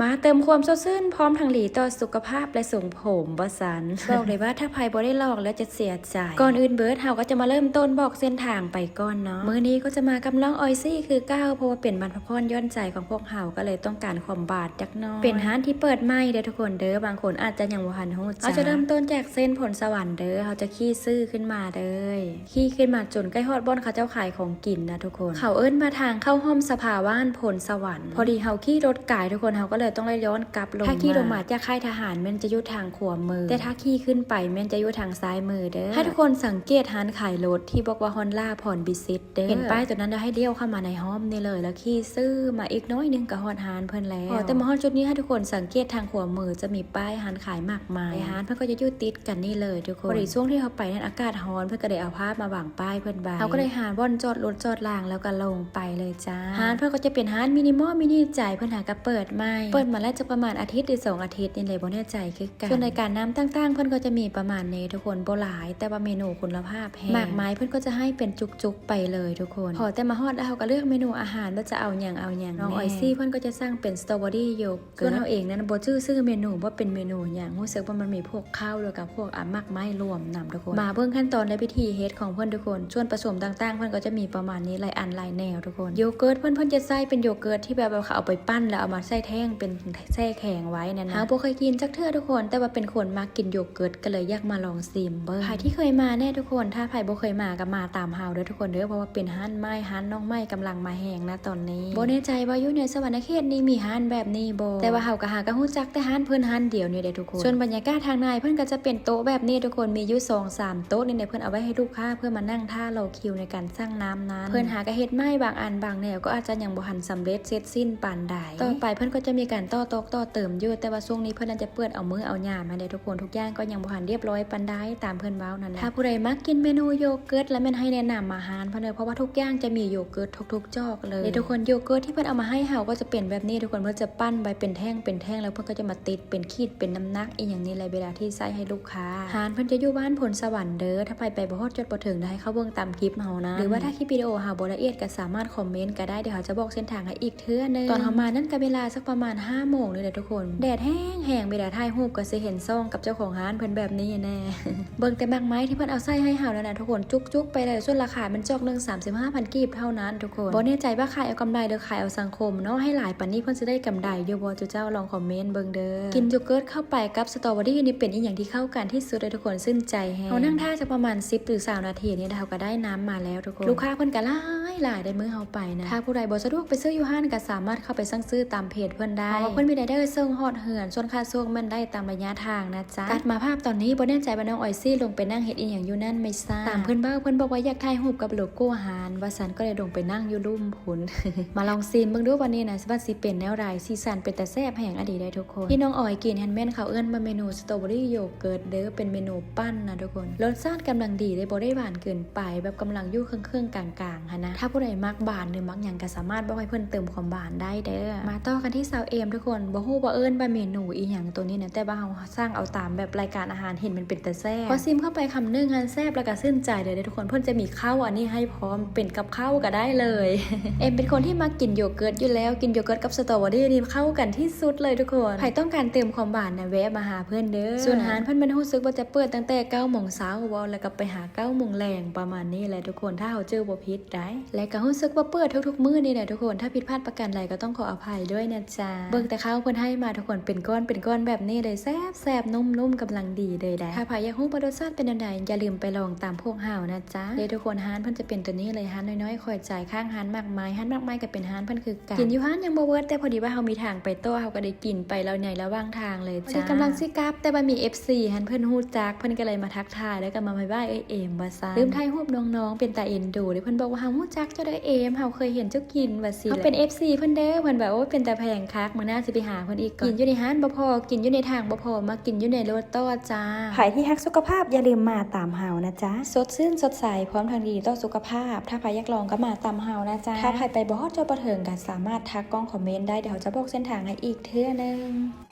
ມາເຕີມຄວາມສົດຊື່ນ ພ້ອມທັງດີຕໍ່ສຸຂະພາບ ແລະ ຊົງຜົມວ່າຊັ້ນ. ບອກເລີຍວ່າຖ້າໃຜບໍ່ໄດ້ລອງແລ້ວຈະເສຍໃຈ. ກ່ອນອື່ນເບີດ ເຮົາກໍຈະມາເລີ່ມຕົ້ນບອກເສັ້ນທາງໄປກ່ອນເນາະ. ມື້ນີ້ກໍຈະມາກັບນ້ອງອອຍຊີຄືເກົ່າ ເພາະວ່າເປັນບັນພະພອນຢ່ອນໃຈຂອງພວກເຮົາ ກໍເລີຍຕ້ອງການຄວາມຫວານຈັກໜ້ອຍ. ເປັນຮ້ານທີ່ເປີດໃໝ່ເດີ້ທຸກຄົນເດີ້ ບາງຄົນອາດຈະຍັງບໍ່ທັນຮູ້ຈັກ. ເຮົາຈະເລີ່ມຕົ້ນຈາກເສັ້ນພົນສະຫວັນເດີ້ ເຮົາຈະຂີ່ຊື່ຂຶ້ນມາເລີຍ. ຂີ່ຂຶ້ນມາຈົນໃກ້ຮອດບ່ອນເຂົາເຈົ້າຂາຍຂອງກິນນະທຸກຄົນ. ເຂົາເອີ້ນວ່າທາງເຂົ້າຮ່ອມສະພາບ້ານພົນສະຫວັນ. ພໍດີເຮົາຂີ່ລົດກາຍທຸກຄົນ ເຮົາກໍເລີຍຕ້ອງໄດ້ຍ້ອນກັບລົງມາ. ຖ້າຂີ່ລົງມາຈາກຄ້າຍທະຫານແມ່ນຈະຢູ່ທາງຂວາມື, ແຕ່ຖ້າຂີ່ຂຶ້ນໄປແມ່ນຈະຢູ່ທາງຊ້າຍມືເດີ້. ໃຫ້ທຸກຄົນສັງເກດຮ້ານຂາຍລົດທີ່ບອກວ່າ Honda ພອນພິສິດເດີ້. ເຫັນປ້າຍຕົວນັ້ນແລ້ວໃຫ້ລ້ຽວເຂົ້າມາໃນຮ່ອມນີ້ເລີຍ ແລ້ວຂີ່ຊື່ມາອີກໜ້ອຍໜຶ່ງກໍຮອດຮ້ານເພິ່ນແລ້ວ. ພໍແຕ່ມາຮອດຈຸດນີ້ ໃຫ້ທຸກຄົນສັງເກດທາງຂວາມືຈະມີປ້າຍຮ້ານຂາຍໝາກໄມ້. ຮ້ານເພິ່ນກໍຈະຢູ່ຕິດ ກັນນີ້ເລີຍທຸກຄົນ. ພໍດີຊ່ວງທີ່ເຮົາໄປນັ້ນອາກາດຮ້ອນ ເພິ່ນກໍໄດ້ເອົາຜ້າມາວາງປ້າຍເພິ່ນໄວ້. ເຮົາກໍໄດ້ຫາບ່ອນຈອດລົດຈອດລາງ ແລ້ວກໍລົງໄປເລີຍຈ້າ. ຮ້ານເພິ່ນກໍຈະເປັນຮ້ານມິນິມອລມິນິໃຈ ເພິ່ນຫາກໍເປີດໃໝ່. ເປີດມາແລ້ວຈັກປະມານອາທິດ ຫຼື ສອງອາທິດນີ້ແຫຼະ ບໍ່ແນ່ໃຈຄືກັນ. ສ່ວນລາຍການນ້ຳຕ່າງໆ ເພິ່ນກໍຈະມີປະມານນີ້ທຸກຄົນ ບໍ່ຫຼາຍ ແຕ່ວ່າເມນູຄຸນນະພາບແຮງ. ໝາກໄມ້ເພິ່ນກໍຈະໃຫ້ເປັນຈຸກໆໄປເລີຍທຸກຄົນ. ພໍແຕ່ມາຮອດແລ້ວ ເຮົາກໍເລືອກເມນູອາຫານວ່າຈະເອົາຫຍັງເອົາຫຍັງ. ນ້ອງອອຍຊີເພິ່ນກໍຈະສັ່ງເປັນສະຕໍເບີຣີໂຢ ສ່ວນເຮົາເອງນັ້ນບໍ່ຈື່ຊື່ເມນູວ່າເປັນເມນູຫຍັງ, ຮູ້ສຶກວ່າມັນມີພວກເຂົ້າ ແລ້ວກໍພວກ ອາ ໝາກໄມ້ລວມນຳທຸກຄົນ. ມາເບິ່ງຂັ້ນຕອນ ແລະ ວິທີເຮັດຂອງເພິ່ນທຸກຄົນ. ສ່ວນປະສົມຕ່າງໆ ເພິ່ນກໍຈະມີປະມານນີ້ ຫຼາຍອັນຫຼາຍແນວທຸກຄົນ. ໂຢເກີດເພິ່ນ ເພິ່ນຈະໃຊ້ເປັນໂຢເກີດທີ່ແບບວ່າເຂົາເອົາໄປປັ່ນ ແລ້ວເອົາມາໃສ່ແທ່ງ ເປັນແຊ່ແຂງໄວ້ນັ້ນນະ. ເຮົາບໍ່ເຄີຍກິນຈັກເທື່ອທຸກຄົນ ແຕ່ວ່າເປັນຄົນມັກກິນໂຢເກີດ ກໍເລີຍຢາກມາລອງ ຊີມເບິ່ງ. ໃຜທີ່ເຄີຍມາແດ່ທຸກຄົນ, ຖ້າໃຜບໍ່ເຄີຍມາກໍມາຕາມເຮົາເດີ້ທຸກຄົນເດີ້ ເພາະວ່າເປັນຮ້ານໃໝ່ ຮ້ານນ້ອງໃໝ່ກຳລັງມາແຮງນະຕອນນີ້. ບໍ່ແນ່ໃຈວ່າຢູ່ໃນສະຫວັນນະເຂດນີ້ມີຮ້ານແບບນີ້ບໍ່ ແຕ່ວ່າເຮົາກໍຫາກໍຮູ້ຈັກແຕ່ຮ້ານເພິ່ນຮ້ານດຽວນີ້ແຫຼະທຸກຄົນ. ສ່ວນບັນຍາກາດທາງໃນເພິ່ນກໍຈະເປັນໂຕະແບບນີ້ທຸກຄົນ ມີຢູ່ສອງສາມໂຕະນີ້ແຫຼະ ເພິ່ນເອົາໄວ້ໃຫ້ລູກຄ້າເພື່ອມານັ່ງຖ້າລໍຄິວໃນການສັ່ງນ້ຳນັ້ນ. ເພິ່ນຫາກໍເຮັດໃໝ່ ບາງອັນບາງແນວກໍອາດຈະຍັງບໍ່ທັນສຳເລັດເສັດສິ້ນປານໃດ. ຕໍ່ໄປເພິ່ນກໍຈະມີການຕໍ່ຕອກຕໍ່ເຕີມຢູ່ ແຕ່ວ່າຊ່ວງນີ້ເພິ່ນອາດຈະເປີດເອົາມື້ເອົາຍາມຫັ້ນແຫຼະທຸກຄົນ. ທຸກຢ່າງກໍຍັງບໍ່ທັນລຽບຮ້ອຍປານໃດ ຕາມເພິ່ນເວົ້ານັ້ນແຫຼະ. ຖ້າຜູ້ໃດມັກກິນເມນູໂຢເກີດ ລະແມ່ນໃຫ້ແນະນຳມາຮ້ານເພິ່ນເດີ້ ເພາະວ່າທຸກຢ່າງຈະມີໂຢເກີດທຸກໆຈອກເລີຍ. ນີ້ທຸກຄົນ ໂຢເກີດທີ່ເພິ່ນເອົາມາໃຫ້ເຮົາກໍຈະເປັນແບບນີ້ທຸກຄົນ ເພິ່ນຈະປັ່ນໄວ້ເປັນແທ່ງເປັນແທ່ງ ແລ້ວເພິ່ນກໍຈະມາຕິດເປັນຂີດເປັນນ້ຳໜັກອີ່ຫຍັງນີ້ແຫຼະ ເວລາທີ່ໃສ່ໃຫ້ລູກຄ້າ. ຮ້ານເພິ່ນຈະຢູ່ບ້ານພົນສະຫວັນເດີ້ ຖ້າໃຜໄປບໍ່ຮອດຈອດບໍ່ເຖິງ ໃຫ້ເຂົ້າເບິ່ງຕາມຄລິບເຮົານະ ຫຼືວ່າຖ້າຄລິບວິດີໂອເຮົາບໍ່ລະອຽດກໍສາມາດຄອມເມັນກໍໄດ້ ດຽວເຮົາຈະບອກເສັ້ນທາງໃຫ້ອີກ ເທື່ອໜຶ່ງ. ຕອນເຮົາມານັ້ນກໍເວລາສັກປະມານຫ້າໂມງນີ້ແຫຼະທຸກຄົນ ແດດແຮງໆ ເວລາຖ່າຍຮູບກໍຊິເຫັນຊ່ອງກັບເຈົ້າຂອງຮ້ານເພິ່ນແບບນີ້ແນ່. ເບິ່ງແຕ່ໝາກໄມ້ທີ່ເພິ່ນເອົາໃສ່ໃຫ້ເຮົານັ້ນນະທຸກຄົນ ຈຸກໆໄປເລີຍ. ສ່ວນລາຄາແມ່ນຈອກໜຶ່ງສາມສິບຫ້າພັນກີບເທົ່ານັ້ນທຸກຄົນ. ບໍ່ແນ່ໃຈວ່າຂາຍເອົາກຳໄລ ຫຼື ຂາຍເອົາສັງຄົມເນາະ ໃຫ້ຫຼາຍປານນີ້ເພິ່ນຊິໄດ້ກຳໄລຢູ່ບໍ່ ເຈົ້າເຈົ້າລອງຄອມເມັນເບິ່ງເດີ້. ກິນໂຢເກີດເຂົ້າໄປກັບສະຕໍເບີຣີນີ້ເປັນອີ່ຫຍັງທີ່ເຂົ້າກັນທີ່ສຸດເລີຍທຸກຄົນ ຊື່ນໃຈແຮງ. ເຮົານັ່ງຖ້າຈັກປະມານສິບ ຫຼື ຊາວນາທີນີ້ ແລ້ວເຮົາກໍໄດ້ນ້ຳມາແລ້ວ ທຸກຄົນ. ລູກຄ້າເພິ່ນກໍຫຼາຍຫຼາຍໃນມື້ເຮົາໄປນະ. ຖ້າຜູ້ໃດບໍ່ສະດວກໄປຊື້ຢູ່ຮ້ານ ກໍສາມາດເຂົ້າໄປສັ່ງຊື້ຕາມເພຈເພິ່ນໄດ້ ເພາະວ່າເພິ່ນມີລາຍໄດ້ສົ່ງຮອດເຮືອນ. ສ່ວນຄ່າສົ່ງແມ່ນໄດ້ຕາມໄລຍະທາງນະຈ໊ະ. ຕັດມາພາບຕອນນີ້ ບໍ່ແນ່ໃຈວ່ານ້ອງອອຍຊີລົງໄປນັ່ງເຮັດອີ່ຫຍັງຢູ່ນັ້ນໄມ້ຊາ. ຕາມເພິ່ນເວົ້າ ເພິ່ນບອກວ່າຢາກຖ່າຍຮູບກັບໂລໂກ້ຮ້ານວ່າຊັ້ນ ກໍເລີຍລົງໄປນັ່ງຢູ່ລຸ່ມພຸ້ນ. ມາລອງຊີມເບິ່ງດູບາດນີ້ນະ ວ່າຊິເປັນແນວໃດ. ສີສັນເປັນຕາແຊບແຮງອີ່ຫຼີເດ້ທຸກຄົນ. ທີ່ນ້ອງອອຍກິນຫັ້ນແມ່ນເຂົາເອີ້ນວ່າເມນູສະຕໍເບີຣີໂຢເກີດເດີ້ ເປັນເມນູປັ່ນນະທຸກຄົນ. ລົດຊາດກຳລັງດີເດ້ ບໍ່ໄດ້ຫວານເກີນໄປ ແບບກຳລັງຢູ່ເຄິ່ງໆກາງໆຫັ້ນນະ. ຖ້າຜູ້ໃດມັກຫວານ ຫຼື ມັກຫຍັງກໍສາມາດບອກໃຫ້ເພິ່ນເຕີມຄວາມຫວານໄດ້ເດີ້. ມາຕໍ່ກັນທີ່ສາວເອມທຸກຄົນ. ບໍ່ຮູ້ວ່າເອີ້ນວ່າເມນູອີ່ຫຍັງໂຕນີ້ນະ ແຕ່ວ່າເຮົາສັ່ງເອົາຕາມແບບລາຍການອາຫານ ເຫັນມັນເປັນຕາແຊບ. ພໍຊີມເຂົ້າໄປຄຳໜຶ່ງຫັ້ນ ແຊບແລ້ວກໍຊື່ນໃຈເລີຍເດ້ທຸກຄົນ. ເພິ່ນຈະມີເຂົ້າອັນນີ້ໃຫ້ພ້ອມ ເປັນກັບເຂົ້າກໍໄດ້ເລີຍ. ເອມເປັນຄົນທີ່ມັກກິນໂຢເກີດຢູ່ແລ້ວ ກິນໂຢເກີດກັບສະຕໍເບີຣີນີ້ເຂົ້າກັນທີ່ສຸດເລີຍທຸກຄົນ. ໃຜຕ້ອງການເຕີມຄວາມຫວານນະ ແວະມາຫາເພິ່ນເດີ້. ສ່ວນຮ້ານເພິ່ນແມ່ນຮູ້ສຶກວ່າຈະເປີດຕັ້ງແຕ່ເກົ້າໂມງເຊົ້າເວົ້າ ແລ້ວກໍໄປຫາເກົ້າໂມງແລງປະມານນີ້ແຫຼະທຸກຄົນ ຖ້າເຮົາຈື່ບໍ່ຜິດໄດ໋. ແລະກໍຮູ້ສຶກວ່າເປີດທຸກໆມື້ນີ້ແຫຼະທຸກຄົນ ຖ້າຜິດພາດປະການໃດກໍຕ້ອງຂໍອະໄພດ້ວຍນະຈ໊ະ. ເບິ່ງແຕ່ເຂົ້າເພິ່ນໃຫ້ມາທຸກຄົນ ເປັນກ້ອນເປັນກ້ອນແບບນີ້ເລີຍ ແຊບໆ ນຸ້ມໆ ກຳລັງດີເລີຍໄດ໋. ຖ້າໃຜຢາກຮູ້ວ່າລົດຊາດເປັນແນວໃດ ຢ່າລືມໄປລອງຕາມພວກເຮົານະຈ໊ະ. ເດ້ທຸກຄົນ ຮ້ານເພິ່ນຈະເປັນໂຕນີ້ເລີຍ ຮ້ານນ້ອຍໆ ຂ້ອຍຈ່າຍຂ້າງຮ້ານໝາກໄມ້. ຮ້ານໝາກໄມ້ກໍເປັນຮ້ານເພິ່ນຄືກັນ. ກິນຢູ່ຮ້ານຍັງບໍ່ເບິດ ແຕ່ພໍດີວ່າເຮົາມີທາງໄປຕໍ່ ເຮົາກໍໄດ້ກິນໄປແລ້ວໃນລະຫວ່າງທາງເລີຍຈ້າ. ພໍດີກຳລັງຊິກັບ ແຕ່ວ່າມີເອັຟຊີຫັ້ນເພິ່ນຮູ້ຈັກ ເພິ່ນກໍເລີຍມາທັກ ທາຍ ແລ້ວກໍມາບາຍບາຍເອື້ອຍເອມວ່າຊັ້ນ. ລືມຖ່າຍຮູບນ້ອງໆ ເປັນຕາເອັນດູເດ້. ເພິ່ນບອກວ່າ ເຮົາຮູ້ຈັກເຈົ້າເດີ້ເອມ ເຮົາເຄີຍເຫັນເຈົ້າກິນວ່າຊີ້. ເຮົາເປັນເອັຟຊີເພິ່ນເດີ້. ເພິ່ນວ່າ ໂອ້ຍ ເປັນຕາແພງຄັກ ມື້ໜ້າຊິໄປຫາເພິ່ນອີກກ່ອນ. ກິນຢູ່ໃນຮ້ານບໍ່ພໍ ກິນຢູ່ໃນຖັງບໍ່ພໍ ມາກິນຢູ່ໃນລົດຕໍ່ຈ້າ. ໃຜທີ່ຮັກສຸຂະພາບຢ່າລືມມາຕາມເຮົານະຈ໊ະ. ສົດຊື່ນສົດໃສ ພ້ອມທັງດີຕໍ່ສຸຂະພາບ. ຖ້າໃຜຢາກລອງກໍມາຕາມເຮົານະຈ໊ະ. ຖ້າໃຜໄປບໍ່ຮອດຈອດບໍ່ເຖິງ ກໍສາມາດທັກກ່ອງຄອມເມັນໄດ້ ດຽວເຮົາຈະບອກເສັ້ນທາງໃຫ້ອີກເທື່ອໜຶ່ງ.